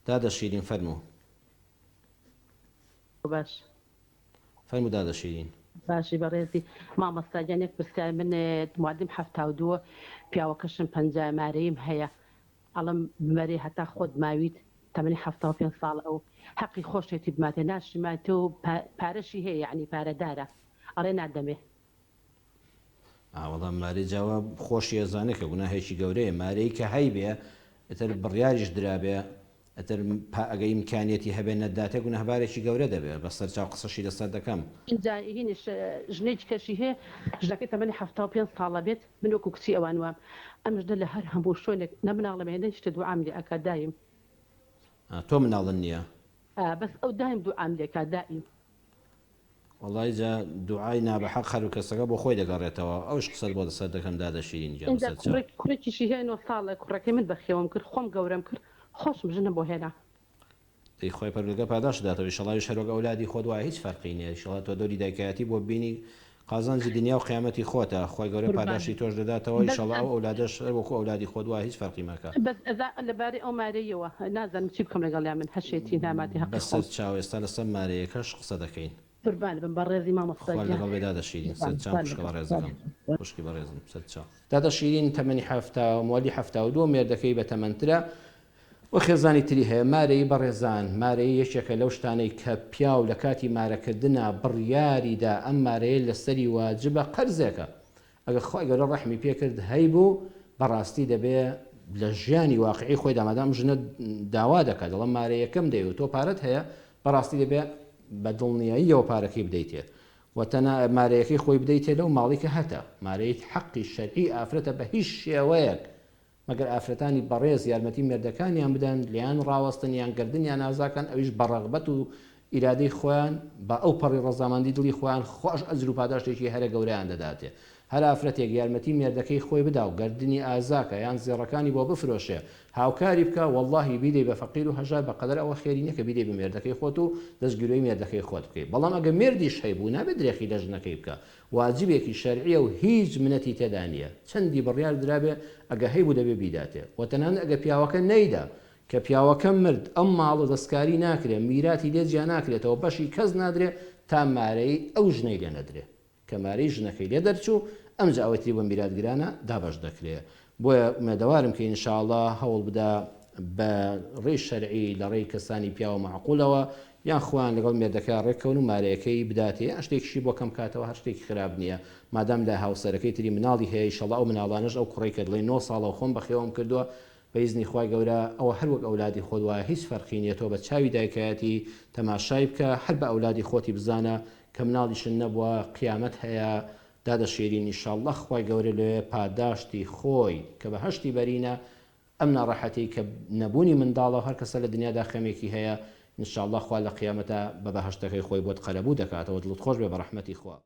دادە شیرین فەرموو. باش. فەرموو دادە شیرین. باشی بەڕێزی مامۆستا گیان یەک پرسیار من موالدیم 72 پیاوەکەشم 50 مارەیم هەیە ئەڵم بمەرێ هەتا خۆت ماویت تەمەنی 75 ساڵە ئەو حەقی خۆشێتی بماتێ ناشیماتێ و پارەشی هەیە یعنی پارەدارە ئەڵێ نادەمێ. ئا وەڵا مارەی جاوا خۆشی ئەزانێ کە گوناهێکی گەورەیە مارەی کە هەیبێ ئیتر بڕیاریش درابێ ئیتر پا ئەگە ئیمکانیەتی هەبێ نەتداتێ گوناهبارێکی گەورە دەبێ بە سەرچاو قسەشی لەسەر دەکەم. ئینجا هینیش ژنێکی کەشی هەیە ژنەکەی تەمەنی 75 ساڵە بێت من وەکو کچی ئەوان وام ئەم ژنە لە هەر هەموو شوێنێک نە مناڵم هەیە نە هیچ شتێ دوعام لێ ئەکا دایم. ئا تۆ مناڵت نیە؟ ئا بەس ئەو دایم دوعام لێ کا دایم. وەڵای جا دوعای نابەحەق هەر کەسەکە بۆ خۆی دەگەڕێتەوە ئەوش قسەت بۆ لەسەر دەکەم دادە شیرین گیان ئینجا بەسەر چاو. کوڕێک کوڕێکیشی هەیە نۆ ساڵە کوڕەکەی من بەخێوم کرد خۆم گەورەم کرد خۆشم ژنم بۆ هێنا. دەی خوای پەروەردگار پاداشتت داتەوە ئیشەڵا ئەویش هەروەک ئەولادی خۆت وایە هیچ فەرقی نیە ئیشەڵا تۆ دەوری دایکایەتی بۆ ببینی قازانجی دنیا و قیامەتی خۆتە خوای گەورە قوربانت پاداشتی تۆش دەداتەوە بەس ئیشەڵا ئەو ئەولادەش هەر وەکو ئەولادی خۆت وایە هیچ فەرقی مەکە. بەس ئەزا لەبارەی ئەو مارەییەوە نازانم چی بکەم لەگەڵیا من هەشێتی ناماتی هەقی بەسەر خۆم. چاو ئێستا لەسەر مارەیەکەش قسە دەکەین. قوربانت بم بەڕێزی مامۆستا خوات گیان لەگەڵ بێ دادە شیرین قوربانت سەر چاوم خوات خوشکە لەگەڵ خوات بەڕێزەکەم لەگەڵ. خوشکی بەڕێزم سەر چاو. دادە شیرین تەمەنی حەفتا موالی 72 مێردەکەی بەتەمەنترە و خێزانی تری هەیە مارەیی بەڕێزان مارەیی یەکێکە لەو شتانەی کە پیاو لە کاتی مارەکردنا بڕیاری دا ئەم مارەیە لەسەری واجبە قەرزێکە ئەگەر خوای گەورە ڕەحمی پێ کرد هەیبوو بەڕاستی دەبێ لە ژیانی واقعی خۆیدا مادام ژنە داوا دەکات دەڵێ مارەیەکەم دەوێ و تۆ پارەت هەیە بەڕاستی دەبێ بە دڵنیاییەوە پارەکەی بدەیتێ و تەنا مارەیەکەی خۆی بدەیتێ لەو ماڵی کە هەتە مارەیت حەقی شەرعی ئافرەتە بە هیچ شێوەیەک مەگەر ئافرەتانی بەڕێز یارمەتی مێردەکانیان بدەن لێیان ڕاوەستن یان گەردنیان ئازاکەن ئەویش بە ڕەغبەت و ئیرادەی خۆیان بە ئەو پەڕی ڕەزامەندی دڵی خۆیان خواش ئەجر و پاداشتێکی هەرە گەورەیان دەداتێ هەر ئافرەتێک یارمەتی مێردەکەی خۆی بدا و گەردنی ئازاکە یان زێڕەکانی بۆ بفرۆشێ هاوکاری بکا وەڵڵاهی بیدەی بە فەقیر و هەژار بە قەدەر ئەوە خێری نیە کە بیدەی بە مێردەکەی خۆت و دەستگیرۆی مێردەکەی خۆت بکەی بەڵام ئەگەر مێردیش هەیبوو نابێ درێخی لە ژنەکەی بکا واجبێکی شەرعیە و هیچ منەتی تێدا نیە چەندی بڕیار درابێ ئەگە هەیبوو دەبێ بیداتێ وە تەنانەت ئەگە پیاوەکە نەیدا کە پیاوەکە مرد ئەم ماڵە دەستکاری ناکرێ میراتی لێ جیا ناکرێتەوە بەشی کەس نادرێ تا مارەی ئەو ژنەی لێ نەدرێ کە مارەی ژنەکەی لێ دەرچوو ئەمجا ئەوەی تری بۆ میراتگرانە دابەش دەکرێ بۆیە ئومێدەوارم کە ان شاء اللە هەوڵ بدە بە ڕێی شەرعی لە ڕێی کەسانی پیاوە مەعقولەوە یان خۆیان لەگەڵ مێردەکەیا ڕێککەون و مارەیەکەی بداتێ یان شتێکیشی بۆ کەم کاتەوە هەر شتێکی خراپ نییە مادام لە هاوسەرەکەی تری مناڵی هەیە ئیشەڵا ئەو مناڵانەش ئەو کوڕەی کە دڵی نۆ ساڵە و خۆم بەخێوم کردووە بە ئیزنی خوای گەورە ئەوە هەر وەک ئەولادی خۆت وایە هیچ فەرقی نییە تۆ بە چاوی دایکایەتی تەماشای بکە هەر بە ئەولادی خۆتی بزانە کە مناڵیشت نەبووە قیامەت هەیە دادە شیرین ئیشاڵڵە خوای گەورە لەوێ پاداشتی خۆی کە بەهەشتی بەرینە ئەم ناڕەحەتیەی کە نەبوونی منداڵە و هەرکەسە لە دنیادا خەمێکی هەیە ان شاءاللە خوا لە قیامەتا بە بەهەشتەکەی خۆی بۆت قەرەبوو دەکاتەوە دڵت خۆش بێ بە ڕەحمەتی خوا.